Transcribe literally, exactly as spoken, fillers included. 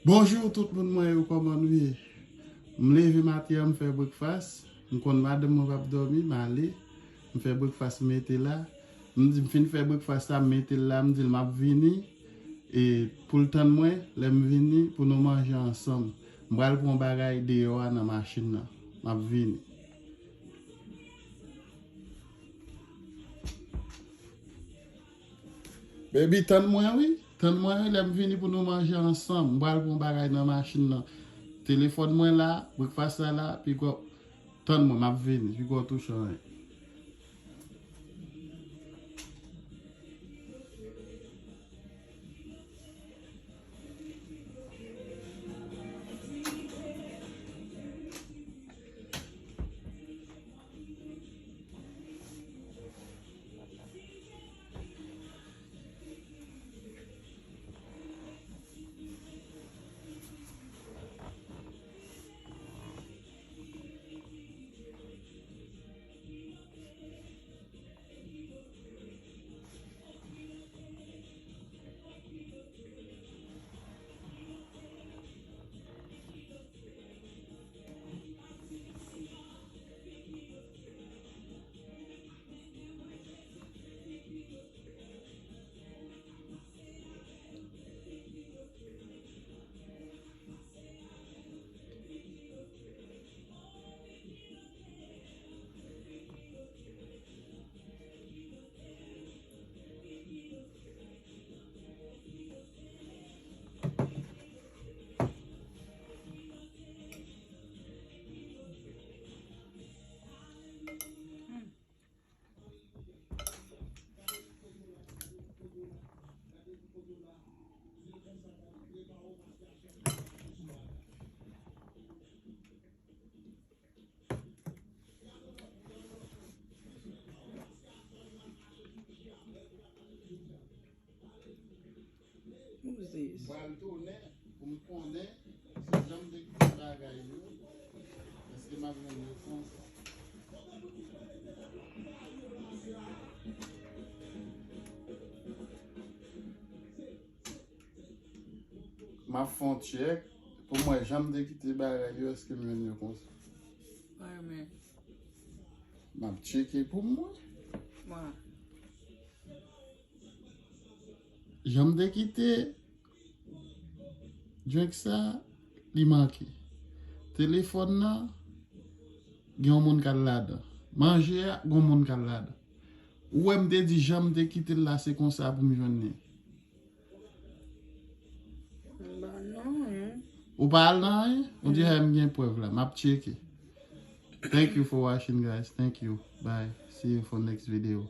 Bonjou tout moun mwen yo, kòman nou ye? M leve maten an, m fè brekfas. M konn madanm mwen p ap dòmi, m ale. M fè brekfas, m mete la. M di m fin fè brekfas la, m mete l la, m di l m ap vini. E pou l tann mwen, lè m vini, pou nou manje ansanm. M pral pran bagay deyò a nan machin nan. M ap vini. Baby, tann mwen wi. Tann mwen wi, lè m vini pou nou manje ansanm. M pral pran bagay nan machin nan. Telefòn mwen la, brekfas la la, piga w tann mwen, m ap vini. Piga w touche anyen. Who is this? M pral tounen pou m konnen si jan m te kite bagay yo, èske m ap jwenn yo konsa. M ap fè yon tchèk pou m wè jan m te kite bagay yo, èske m jwenn yo konsa. Mwen menm. M ap tcheke pou m wè. Mwen. Jan m te kite drink sa, li manke. Telefòn nan, gen yon moun k al ladan. Manje a, gen yon moun k al ladan. Ou wè m te di jan m te kite l la, se konsa pou m jwenn li. M pa nan anyen. Ou pa al nan anyen? On dirait m gen prèv la. M ap tcheke. Thank you for watching, guys. Thank you. Bye. See you for next video.